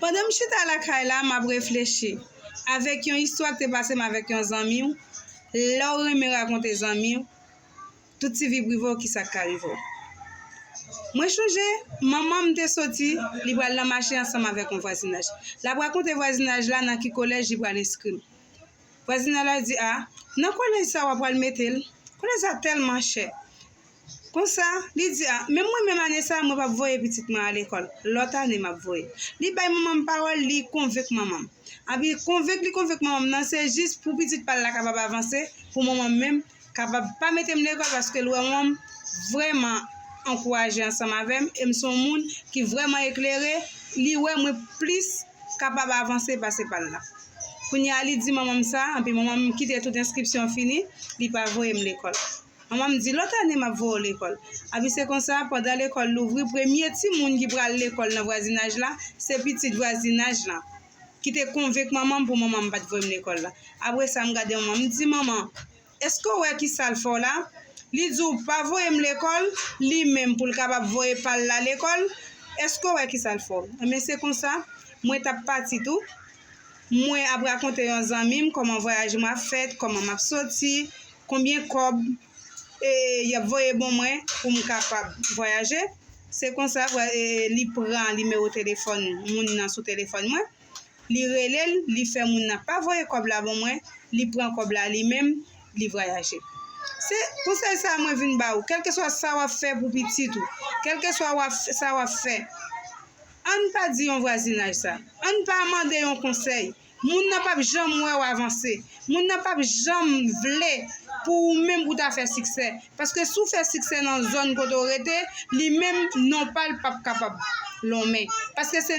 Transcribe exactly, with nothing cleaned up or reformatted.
Pandan m chita lakay la, m ap reflechi avèk yon istwa ki te pase m avèk yon zanmi w. Lè w renmen rakonte zanmi w, tout ti vi prive w, kisa k ka rive w. Mwen chonje, manman m te soti, li pral nan mache ansanm avèk yon vwazinaj. L ap rakonte vwazinaj la nan ki kolèj li pral enskri m. Vwazinaj la di, "A, nan kolèj sa w ap pral mete l? Kolèj sa tèlman chè." Konsa, li di, "A, menm mwen, menm ane sa, mwen p ap voye pitit mwen al lekòl. Lòt ane, m ap voye." Li bay manman m pawòl, li konvenk manman m. Epi konvenk li konvenk manman m nan, se jis pou pitit pa l la kapab avanse, pou manman m menm kapab pa mete m lekòl, paske l wè manman m vrèman ankouraje ansanm avè m, e m se yon moun ki vrèman eklere, li wè mwen plis kapab avanse pase pa l la. Kounye a, li di manman m sa, epi manman m kite tout enskripsyon fini, li pa voye m lekòl. Manman m di, "Lòt ane, m ap voye w lekòl." Epi se konsa, pandan lekòl louvri, premye timoun ki pral lekòl nan vwazinaj la, se pitit vwazinaj la, ki te konvenk manman m pou manman m pa t voye m lekòl la. Apre sa, m gade manman m, m di, "Manman, èske w wè kisa l fè w la?" Li di w pa voye m lekòl, li menm pou l kapab voye pa l la lekòl. Èske w wè kisa l fè w? Ebyen, se konsa, mwen t ap pati tou. Mwen ap rakonte yon zanmi m kòman vwayaj mwen ap fèt, kòman m ap soti, konbyen kòb, e, y ap voye ban mwen pou m kapab vwayaje. Se konsa, vwa-, e, li pran nimewo telefòn moun nan sou telefòn mwen. Li rele l, li fè moun nan pa voye kòb la ban mwen, li pran kòb la li menm, li vwayaje. Se konsèy sa a mwen vin ba ou. Kèlkeswa sa w ap fè pou pitit ou, kèlkeswa w ap, sa w ap fè, ann pa di yon vwazinaj sa. Ann pa mande yon konsèy. Moun nan p ap janm wè w avanse. Moun nan p ap janm vle pou ou menm pou w ta fè siksè. Paske si w fè siksè nan zòn kote w rete, li menm non pa l p ap kapab lonmen. Paske se